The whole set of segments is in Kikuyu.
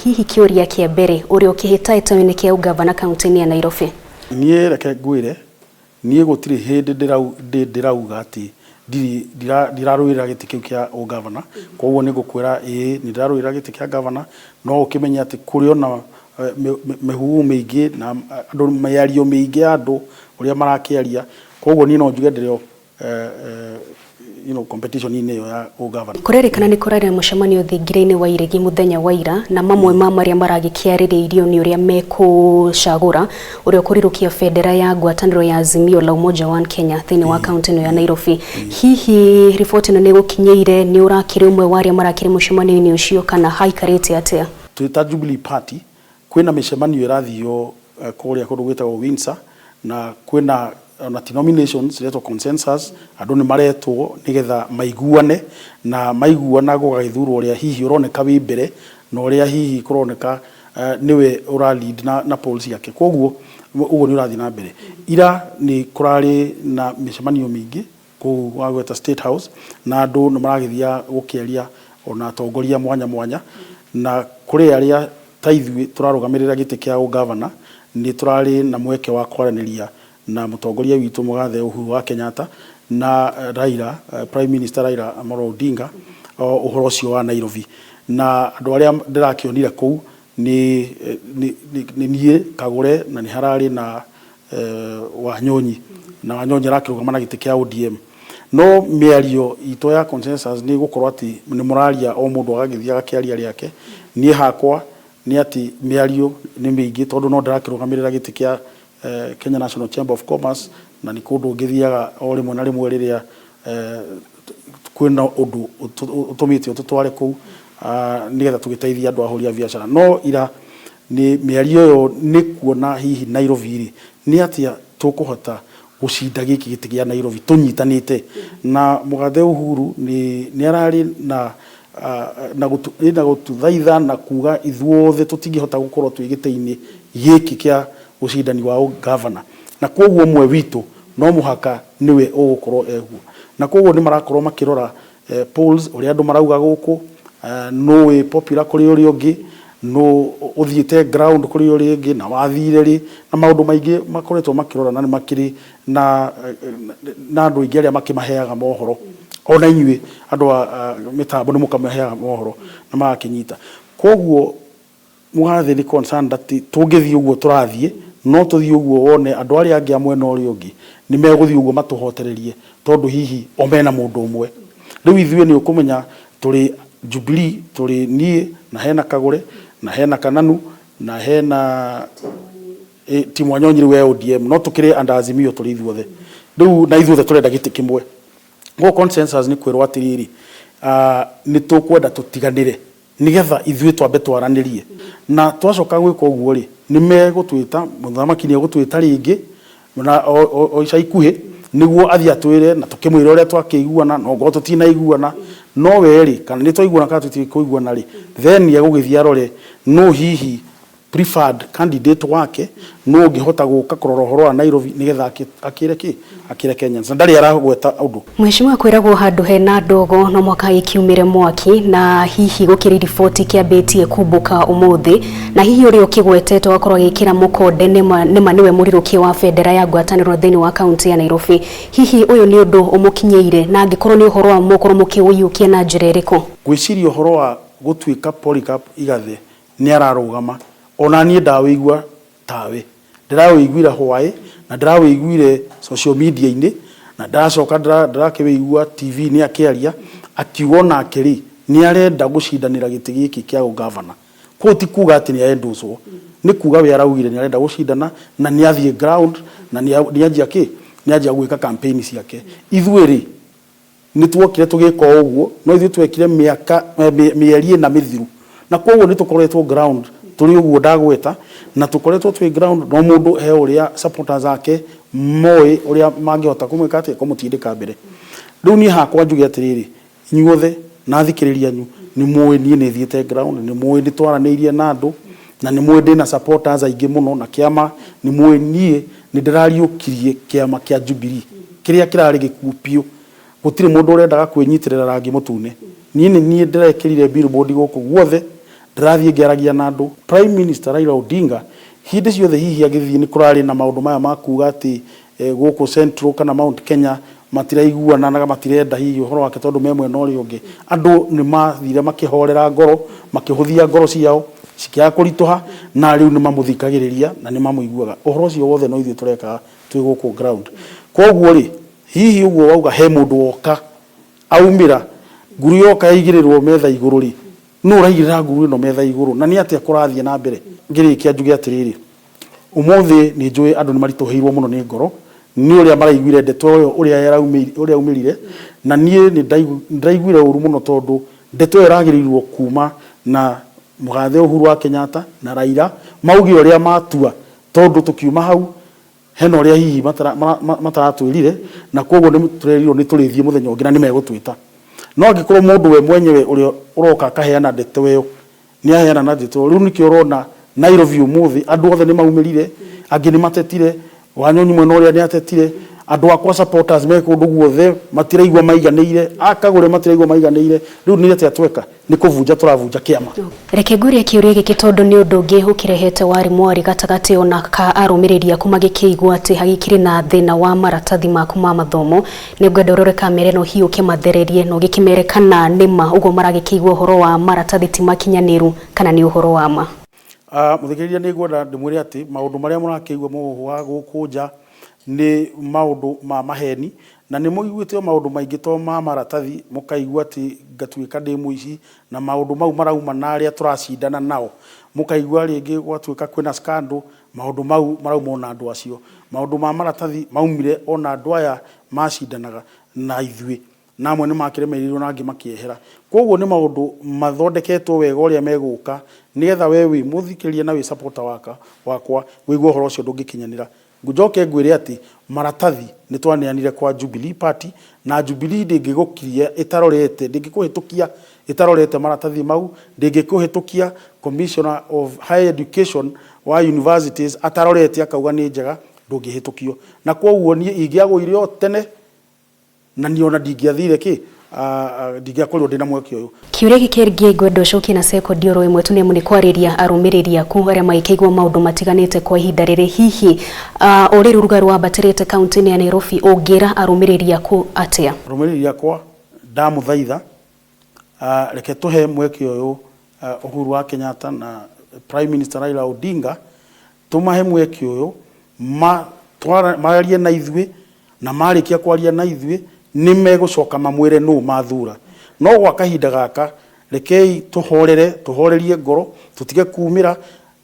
Hihi kĩũria kĩa mbere, ũrĩ ũkĩhĩtahĩtano-inĩ kĩa ũngavana kaũntĩ-inĩ ya Nairobi? Niĩ reke ngwĩre, niĩ gũtirĩ hĩndĩ ndĩ ndĩrauga atĩ ndirĩ ndirarũĩrĩra gĩtĩ kĩu kĩa ũngavana, koguo nĩ ngũkwĩra ĩĩ nĩ ndĩrarũĩrĩra gĩtĩ kĩa ngavana, no ũkĩmenye atĩ kũrĩ ona mĩhuhu mĩingĩ na andũ mĩario mĩingĩ ya andũ ũrĩa marakĩaria, koguo niĩ no njuge ndĩrĩ o competition-inĩ ĩyo ya ũgavana. Kũrerĩkana nĩ kũrarĩ na mũcemanio thingira-inĩ wa Iregi mũthenya wa ira na mamwe ma marĩa maragĩkĩarĩrĩirio nĩ ũrĩa mekũcagũra ũrĩa ũkũrirũkia bendera ya ngwatanĩro ya Azimio la Umoja One Kenya thĩinĩ wa kaũntĩ ĩno ya Nairobi. Hihi riboti ĩno nĩ ĩgũkinyĩire? Nĩ ũrakĩrĩ ũmwe wa arĩa marakĩrĩ mũcemanio-inĩ ũcio kana haikarĩte atĩa? Twĩ ta Jubilee Party kwĩna mĩcemanio ĩrathio kũrĩa kũndũ gwĩtagwo Windsor na kwĩna ona ti nominations iretwo consensus, andũ nĩ maretwo nĩgetha maiguane na maiguana gũgagĩthurwo ũrĩa hihi ũroneka wĩ mbere na ũrĩa hihi kũroneka nĩwe ũra lead na polls ciake. Koguo ũguo nĩ ũrathiĩ na mbere. Ira nĩ kũrarĩ na mĩcemanio mĩingĩ kũu wagweta State House na andũ nĩ maragĩthiaga gũkĩaria ona atongoria mwanya mwanya na kũrĩ arĩa ta ithuĩ tũrarũgamĩrĩra gĩtĩ kĩa ũgavana nĩ tũrarĩ na mweke wa kwaranĩria na mũtongoria witũ mũgathe Uhuru wa Kenyatta na Raila, Prime Minister Raila Amolo Odinga ũhoro ũcio wa Nairobi. Na andũ arĩa ndĩrakĩonire kũu nĩ nĩ niĩ Kagũre na nĩ hararĩ na Wanyonyi na Wanyonyi arakĩrũgama na gĩtĩ kĩa ODM. No mĩario itũ ya consensus nĩ gũkorwo atĩ nĩ mũraria o mũndũ agagĩthiĩ agakĩaria rĩake. Niĩ hakwa nĩ atĩ mĩario nĩ mĩingĩ tondũ no ndĩrakĩrũgamĩrĩra gĩtĩ kĩa Kenya National Chamber of Commerce na nĩ kũndũ ngĩthiaga o rĩmwe na rĩmwe rĩrĩa kwĩna ũndũ ũtũmĩte ũtũtware kũu nĩgetha tũgĩteithie andũ ahũri a biacara. No ira nĩ mĩario ĩyo nĩ kuona hihi Nairobi rĩ, nĩ atĩa tũkũhota gũcinda gĩkĩ gĩtĩ kĩa Nairobi tũnyitanĩte. Na mũgathe Uhuru nĩ ararĩ na na gũtũthaitha na kuga ithuothe tũtingĩhota gũkorwo twĩ gĩtĩ-inĩ gĩkĩ kĩa ũcindani wa ũgavana. Na kwoguo ũmwe witũ no mũhaka nĩwe ũgũkorwo eguo. Na kwoguo nĩ marakorwo makĩrora polls ũrĩa andũ marauga gũkũ, nũ wĩ popular kũrĩ ũrĩa ũngĩ, nũ ũthiĩte ground kũrĩ ũrĩa ũngĩ na wathire rĩ, na maũndũ maingĩ makoretwo makĩrora na nĩ makĩrĩ na na andũ aingĩ arĩa makĩmaheaga mohoro. Ona inyuĩ andũ a mĩtambo nĩ mũkamaheaga mohoro na magakĩnyita. Kwoguo Mũgathe nĩ concerned atĩ tũngĩthiĩ ũguo tũrathiĩ, no tũthiĩ ũguo wone andũ arĩa angĩ a mwena ũrĩa ũngĩ nĩ megũthiĩ ũguo matũhotererie tondũ hihi o mena mũndũ ũmwe. Rĩu ithuĩ nĩ ũkũmenya tũrĩ Jubilee, tũrĩ niĩ na hena Kagũre na hena Kananu na hena Tim Wanyonyi rĩu e ODM, no tũkĩrĩ under Azimio tũrĩ ithuothe. Rĩu na ithuothe tũrenda gĩtĩ kĩmwe. Koguo consensus nĩ kwĩrwo atĩrĩrĩ, nĩ tũkwenda tũtiganĩre nĩgetha ithuĩ twambe twaranĩrie. Na twacoka gwĩka ũguo rĩ, nĩ megũtwĩta, mũthamaki nĩ egũtwĩta rĩngĩ na o ica ikuhĩ, nĩguo athiĩ atwĩre na tũkĩmwĩre ũrĩa twakĩiguana, na ongorwo tũtinaiguana, no we rĩ, kana nĩ twaiguana kana tũtikũiguana rĩ, then egũgĩthiĩ arore nũ hihi preferred candidate wake nũ ũngĩhota gũka kũrora ũhoro wa Nairobi nĩgetha akĩre kĩ akĩre Kenyans na ndarĩ aragweta ũndũ. Mheshimiwa kwĩragwo handũ hena ndogo no mwaka ĩkiumĩre mwaki na hihi gũkĩrĩ riboti kĩambĩtie kumbũka ũmũthĩ na hihi ũrĩa ũkĩgwetetwo agakorwo agĩkĩra mũkonde nĩma nĩma nĩwe mũrirũkia wa bendera ya ngwatanĩro thĩinĩ wa kaunti ya Nairobi. Hihi ũyũ nĩ ũndũ ũmũkinyĩire na angĩkorwo nĩ ũhoro wa mũkorwo mũkĩũiyũkia na njĩra ĩrĩkũ? Ngwĩciria ũhoro wa gũtuĩka Polycarp Igathe nĩ ararũgama ona niĩ ndawĩigua tawe ndĩrawĩiguire hwaĩ na ndĩrawĩiguire social media-inĩ na ndĩracoka ndĩrakĩwĩigua TV-inĩ akĩaria akiuga onake rĩ nĩ arenda gũcindanĩra gĩtĩ gĩkĩ kĩa ũgavana. Koguo ti kuga atĩ nĩ endorse-wo, nĩ kuga we araugire nĩ arenda gũcindana na nĩ athiĩ ground na nĩ anjia kĩ, nĩ anjia gwĩka campaign ciake. Ithuĩ rĩ, Nĩ tuokire tũgĩka o ũguo, no ithuĩ twekire mĩaka, mĩeri ĩna mĩthiru. Na kwoguo nĩ tũkoretwo ground tũrĩ ũguo ndagweta, na tũkoretwo twĩ ground, no mũndũ he ũrĩa supporters ake moĩ ũrĩa mangĩhota kũmwĩka atĩa, kũmũtindĩka mbere. Rĩu niĩ hakwa njuge atĩrĩrĩ, inyuothe na athikĩrĩria anyu nĩ mũĩ niĩ nĩ thiĩte ground, nĩ mũĩ nĩ twaranĩirie na andũ, na nĩ mũĩ ndĩna supporters aingĩ mũno, na kĩama nĩ mũĩ niĩ nĩ ndĩrariũkirie kĩama kĩa Jubilee kĩrĩa kĩrarĩ gĩkuũ biũ. Gũtirĩ mũndũ ũrendaga kwĩnyitĩrĩra rangi mũtune. Niĩ nĩ niĩ ndĩrekĩrire billboard gũkũ guothe Ndĩrathiĩ ngĩaragia na andũ. Prime Minister Raila Odinga hĩndĩ ciothe hihi agĩthiĩ nĩ kũrarĩ na maũndũ maya ma kuga atĩ gũkũ Central kana Mount Kenya matiraiguana na matirenda hihi ũhoro wake tondũ me mwena ũrĩa ũngĩ. Andũ nĩ mathire makĩhorera ngoro, makĩhũthia ngoro ciao cikĩaga kũritũha, na rĩu nĩ mamũthikagĩrĩria na nĩ mamũiguaga. Ũhoro ũcio wothe no ithuĩ tũreka twĩ gũkũ ground. Koguo rĩ, hihi ũguo wauga he mũndũ woka aumĩra, nguru yoka yaigĩrĩrwo metha igũrũ rĩ, nũ ũraigĩrĩra nguru ĩno metha igũrũ na nĩ atĩa kũrathiĩ na mbere? Ngĩrĩkia njuge atĩrĩrĩ, ũmũthĩ nĩ njũĩ andũ nĩ maritũhĩirwo mũno nĩ ngoro nĩ ũrĩa maraiguire ndeto ĩyo ũrĩa yaumĩrire, na niĩ nĩ ndaiguire ũru mũno tondũ ndeto ĩyo ĩragĩrĩirwo kuma na mũgathe Uhuru wa Kenyatta na Raila mauge ũrĩa matua, tondũ tũkiuma hau hena ũrĩa hihi mataratwĩrire, na koguo nĩ tũrerirwo nĩ tũrĩthiĩ mũthenya ũngĩ na nĩ megũtwĩta. No angĩkorwo mũndũ we mwenyewe ũrĩa ũroka akaheana ndeto ĩyo nĩ aheana na ndeto ĩyo, rĩu nĩkĩo ũrona Nairobi ũmũthĩ andũ othe nĩ maumĩrire, angĩ nĩ matetire, Wanyonyi mwena ũrĩa nĩ atetire, andũ akwa supporters me kũndũ guothe matiraigua maiganĩire, akagũre matiraigua maiganĩire. Rĩu nĩ atĩa tweka? Nĩ kũbunja tũrabunja kĩama. Reke ngũrie kĩũria gĩkĩ tondũ nĩ ũndũ ũngĩ ũkĩrehete wari mwari gatagatĩ ona ka arũmĩrĩri aku magĩkĩigua atĩ hagĩkĩrĩ na thĩna wa maratathi maku ma mathomo. Nĩ ngwenda ũrore kamera ĩno hihi ũkĩmathererie na ũgĩkĩmere kana nĩ ma ũguo maragĩkĩigua ũhoro wa maratathi ti makinyanĩru kana nĩ ũhoro wa ma. Mũthikĩrĩria, nĩ ngwenda ndĩmwĩre atĩ maũndũ marĩa mũrakĩigua mũhuhu wa gũkũ nja nĩ maũndũ ma maheni, na nĩ mũiguĩte o maũndũ maingĩ to ma maratathi, mũkaigua atĩ ngatuĩka ndĩ mũici, na maũndũ mau marauma na arĩa tũracindana nao. Mũkaigua rĩngĩ gwatuĩka kwĩna scandal, maũndũ mau marauma ona andũ acio. Maũndũ ma maratathi maumire ona andũ aya macindanaga na ithuĩ, na amwe nĩ makĩremereirwo na angĩ makĩehera. Koguo nĩ maũndũ mathondeketwo wega ũrĩa megũka, nĩgetha we wĩ mũthikĩrĩria na wĩ supporter wakwa wĩigue ũhoro ũcio ndũngĩkinyanĩra. Njoke ngwĩre atĩ maratathi nĩ twaneanire kwa Jubilee Party, na Jubilee ndĩngĩgũkiria ĩtarorete, ndĩngĩkũhĩtũkia ĩtarorete maratathi mau, ndĩngĩkũhĩtũkia Commissioner of Higher Education wa universities atarorete akauga nĩ njega, ndũngĩhĩtũkio. Na koguo niĩ ingĩagũire o tene na niĩ ona ndingĩathire kĩ, ndingĩakorirwo ndĩna mweke ũyũ. Kĩũria gĩkĩ kĩngĩ ngwenda ũcokie na sekondi oro ĩmwe tu, nĩ amu nĩ kwarĩria arũmĩrĩri aku arĩa magĩkĩigua maũndũ matiganĩte kwa ihinda rĩrĩ. Hihi o rĩrĩ ũrugarĩ wambatĩrĩte kaunti-inĩ ya Nairobi, ũngĩra arũmĩrĩri aku atĩa? Arũmĩrĩri akwa ndamũthaitha, reke tũhe mweke ũyũ Uhuru wa Kenyatta na Prime Minister Raila Odinga, tũmahe mweke ũyũ marie na ithuĩ, na marĩkia kwaria na ithuĩ nĩ megũcoka mamwĩre nũ mathura. No gwa kahinda gaka rekei tũhorere, tũhorerie ngoro, tũtige kumĩra,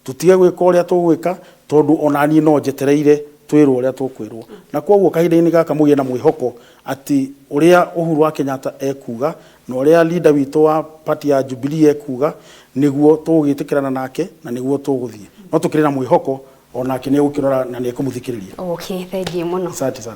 tũtige gwĩka ũrĩa tũgwĩka, tondũ ona niĩ no njetereire twĩrwo ũrĩa tũkwĩrwo. Na koguo kahinda-inĩ gaka mũgĩe na mwĩhoko atĩ ũrĩa Uhuru wa Kenyatta ekuga na ũrĩa leader witũ wa party ya Jubilee ekuga nĩguo tũgwĩtĩkĩrana nake na nĩguo tũgũthiĩ. No tũkĩrĩ na mwĩhoko onake nĩ egũkĩrora na nĩ ekũmũthikĩrĩria. Okay, thank you mũno. Asante sana.